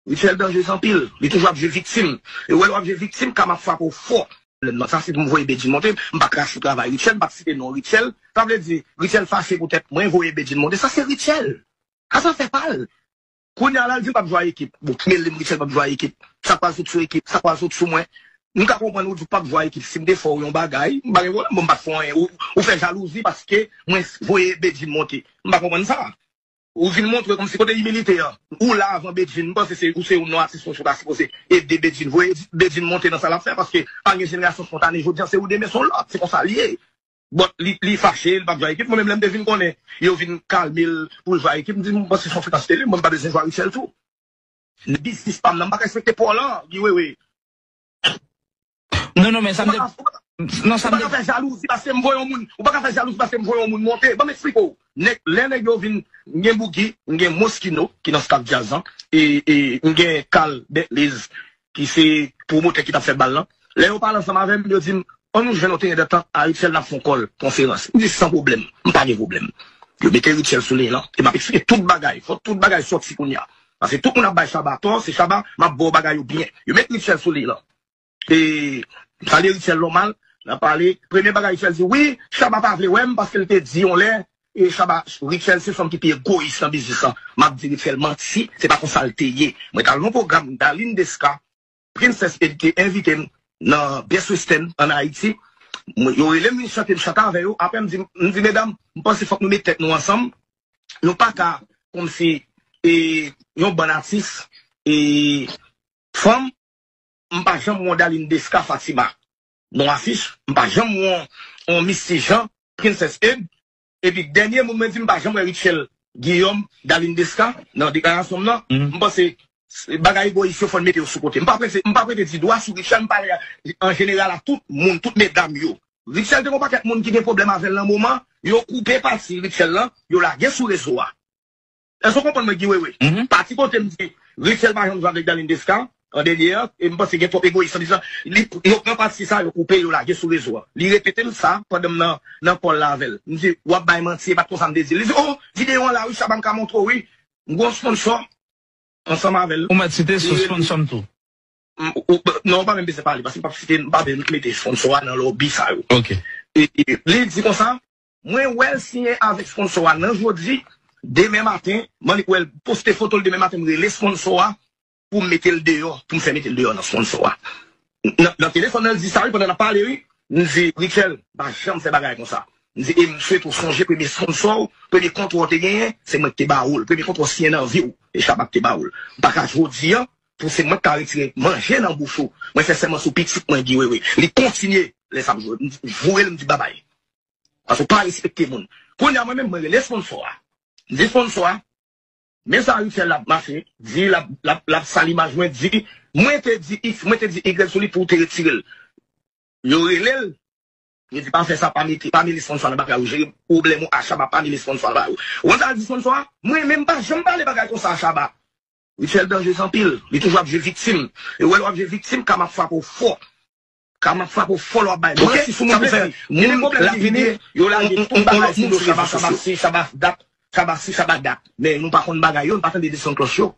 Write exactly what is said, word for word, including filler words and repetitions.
Rutshelle danjez anpil. Li toujou ap jwe viktim. E wè lè w ap jwe viktim, kama ap frape w fò. Nan sa, si m voye Bedjine monte, m pa krache sou travay Rutshelle, m pa site non Rutshelle. Sa vle di, Rutshelle fache poutèt mwen voye Bedjine monte. Sa se Rutshelle. A sa fè pa l. Kounye a la, l di l p ap jwe ak ekip. Bon, ki mele m Rutshelle p ap jwe ak ekip. Sa pral sot sou ekip, sa pral sot sou mwen. M ka konprann ou di w p ap jwe ak ekip. Si m te fè w yon bagay, m pa gen pwoblèm. Bon, m pa t fè w anyen. Ou, ou fè jalouzi paske mwen voye Bedjine monte. M pa konprann sa. Ou vin montre kòmsi kote imilite an. Ou la avan Bedjine. M panse se ou se youn nan atis mwen ta sipoze ede Bedjine. Voye Bedjine monte nan sa l ap fè paske pa gen jenerasyon spontane jodi an. Se ou demen se yon lòt. Se konsa l ye. Bon, li, li fache, li p ap jwe ak ekip. Mwen menm lè m te vin konnen yo vin kalme l pou l jwe ak ekip, m di m panse se yon frekans tele, mwen m pa bezwen jwe ak Rutshelle tou. Nan biznis pa m nan, m pa ka respekte pa w lan, Guy Wewe. Non, non, men sa m te. Non, sa m te. Ou pa ka fè jalouzi paske m voye yon moun. Ou pa ka fè jalouzi paske m voye yon moun monte. Ban m eksplike w. Nèg, lè nèg yo vin, m gen Boogie, m gen Moschino ki nan staff djaz lan, e, e m gen Carl Bentley's ki se pwomotè ki t ap fè bal lan. Lè yo pale ansanm avè m, yo di m, ann nou jwenn yon teren dantant a Rutshelle n ap fè yon kòl konferans. M di san pwoblèm, m pa gen pwoblèm. Yo mete Rutshelle sou liy lan, e m ap eksplike tout bagay. Fò tout bagay sòti kounye a. Paske tout moun ap bay Shabba tò, se Shabba, m ap ba w bagay yo byen. Yo met Rutshelle sou liy lan. E m salye Rutshelle nòmal, n ap pale. Premye bagay Rutshelle di, wi, Shabba pa vle wè m paske l te di yon lè, e Shabba, Rutshelle se fanm ki pi egoyis nan biznis lan. M ap di Rutshelle manti, se pa konsa l te ye. Mwen t al nan pwogram Darline Desca, Princess Ed te envite m nan Best Western ann Ayiti. Mwen, yo rele m vin chante, m chante avè yo. Apre m di, m di, medam, m panse fòk nou met tèt nou ansanm. Nou pa ka kòmsi e, yon bann atis e, fanm, m pa janm wè yon Darline Desca Fatima nan afich, m pa janm wè yon Misty Jean, Princess Ed, epi dènye moun mwen di m pa janm wè Rutshelle Guillaume, Darline Desca nan deklarasyon m nan, m panse bagay egoyis yo fò n mete yo sou kote. M pa prete, m pa prete di dwa sou Rutshelle, m pale an jeneral a tout moun, tout medam yo. Rutshelle te gen yon pakèt moun ki gen pwoblèm avè l nan moman, yo koupe pati Rutshelle lan, yo lage sou rezo a. Èske w konprann mwen, Guy Wewe? Pati kote m di Rutshelle pa janm jwe avèk Darline Desca an dènye an, e m panse gen twòp egoyis nan biznis lan. Li, yo pran pati sa, yo koupe, yo lage sou rezo a. Li repete m sa pandan m nan, nan kòl la avè l. M di, w ap bay manti, e pa t konsa m te di l. Li di, o, videyo an la wi, Shabba m ka montre w wi. M gen yon sponsor ansanm avè l. Ou mèt site sou sponsor m tou. Non, ou pa menm bezwen pale, paske m p ap site, m pa vle mete sponsor a nan lòbi sa yo. Ok. E, li di konsa, mwen wè l siyen avèk sponsor a nan jodi, demen maten, m annik wè l poste foto l demen maten, m rele sponsor a pou m mete l deyò, pou m fè mete l deyò nan sponsor a. Nan, nan telefòn nan, l di sa wi, pandan n ap pale wi, m di, Rutshelle, m pa janm fè bagay konsa. M di, e m swete w sonje premye sponsor w, premye kontra w te genyen, se mwen ki te ba ou l, premye kontra w siyen nan vi w, e Shabba ki te ba ou l. M pa ka jodi an, pou se mwen k ka retire manje nan bouch ou. Mwen fè sèman sou pitit mwen, Guy Wewe. Li kontinye, lè sa m jwe, m di, joure l, m di babay. Paske w pa respekte moun. Kounye a mwen menm, mwen rele sponsor a. M di sponsor a, men sa Rutshelle l ap mache, di l ap, l ap, l ap sal imaj mwen, di, mwen te di X, mwen te di Y sou li pou w te retire l. Yo rele l, yo di pa fè sa, pa mete, pa mele sponsor nan bagay ou, jere pwoblèm ou a Shabba, pa mele sponsor nan bagay ou. Ou konn sa l di sponsor a? Mwen menm pa janm pale bagay konsa a Shabba. Rutshelle danjez anpil. Li toujou ap jwe viktim. E wè lè w ap jwe viktim, kama ap frape w fò. Kama ap frape w fò lè w ap bay manti sou moun pou fè moun lapide, yo lage tout bagay sou do Shabba, Shabba si, Shabba dat, Shabba si, Shabba dat. Men nou pa konn bagay yo, nou pa tande desann klòch yo.